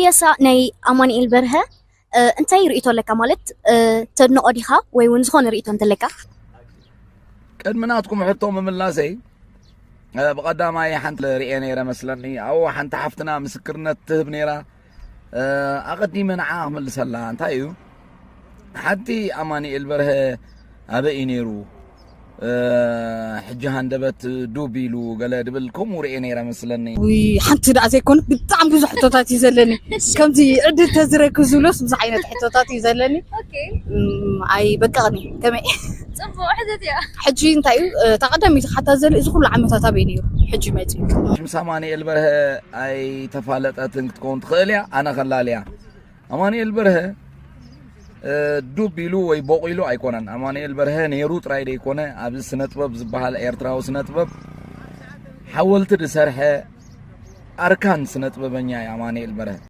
የሳ ናይ ኣማኑኤል በርሀ እንታይ ርእይቶ ኣለካ? ማለት ተድንቆ ዲኻ ወይ እውን ዝኾነ ርእይቶ እንተለካ? ቅድሚ ናትኩም ሕቶ ምምላሰይ ብቐዳማይ ሓንቲ ርእየ ነይረ መስለኒ። ኣብኡ ሓንቲ ሓፍትና ምስክርነት ትህብ ነይራ። ኣቐዲመ ንዓ ክምልሰላ። እንታይ እዩ ሓንቲ ኣማኑኤል በርሀ ኣበይ እዩ ነይሩ? ሕጂ ሃንደበት ዱብ ኢሉ ገለ ድብል ከምኡ ርእየ ነይረ መስለኒ። ሓንቲ ደኣ ዘይኮነ ብጣዕሚ ብዙሕ ሕቶታት እዩ ዘለኒ። ከምዚ ዕድል ተዝረክብ ዝብሎስ ብዙሕ ዓይነት ሕቶታት እዩ ዘለኒ። ኣይበቅቕን እዩ ከመይ? ፅቡቅ ሕዘት እያ። ሕጂ እንታይ እዩ እታ ቀዳመይቲ ክሓታ ዘለ እዚ ኩሉ ዓመታት ኣበይ ነይሩ? ሕጂ መፂኡ። ምስ ኣማኑኤል በርሀ ኣይተፋለጠትን ክትከውን ትኽእል እያ። ኣነ ከላልያ ኣማኑኤል በርሀ ዱብ ኢሉ ወይ ቦቂሉ ኣይኮነን። ኣማኑኤል በርሀ ነይሩ ጥራይ ደይኮነ ኣብዚ ስነጥበብ ዝበሃል ኤርትራዊ ስነጥበብ ሓወልቲ ዝሰርሐ ኣርካን ስነጥበበኛ እዩ ኣማኑኤል በርሀ።